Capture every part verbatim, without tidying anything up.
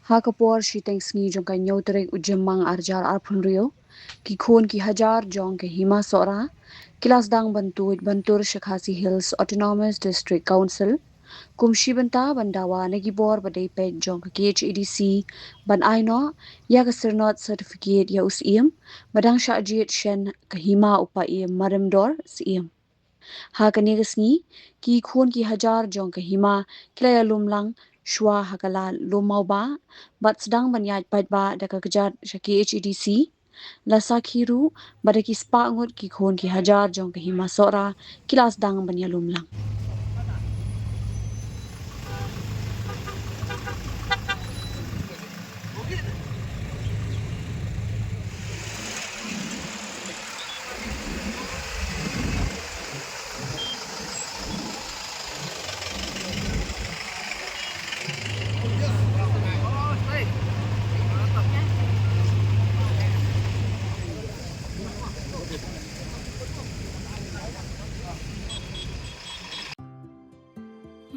Ha ka por shiteng sngi jong ka hynñiew tarik u Jymmang arhajar arphew hynriew, ki khun ki hajar jong ka Hima Sohra ki la sdang ban tuid ban tur sha Khasi Hills Autonomous District Council kum shi bynta ban dawa na ki bor ba dei peit jong ka K H A D C ban ai noh ïa ka syrnod certificate ïa u Syiem ba dang shah jied shen ka hima u Paiem Marimdor Syiem. Ha kane ka sngi, ki khun ki hajar jong ka hima ki la ïalum lang shuwa ha ka lad lum Mawbah bad sdang ban ïaid paidbah da ka kjat sha K H A D C. La sakhi ruh ba da ki spah ngut ki khun ki hajar jong ka Hima Sohra ki la sdang ban ïalum lang.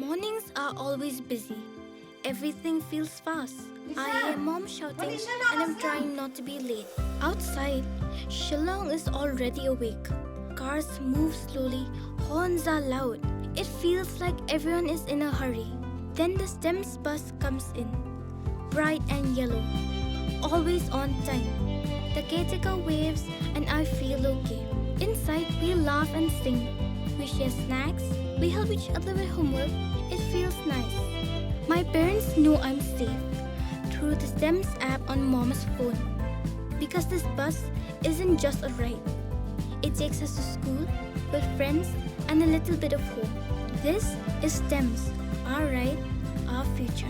Mornings are always busy. Everything feels fast. I hear mom shouting and I'm trying not to be late. Outside, Shillong is already awake. Cars move slowly, horns are loud. It feels like everyone is in a hurry. Then the STEMS bus comes in, bright and yellow, always on time. The caretaker waves and I feel okay. Inside, we laugh and sing. We share snacks. We help each other with homework. It feels nice. My parents know I'm safe through the STEMS app on mom's phone. Because this bus isn't just a ride, it takes us to school, with friends, and a little bit of home. This is STEMS, our ride, our future.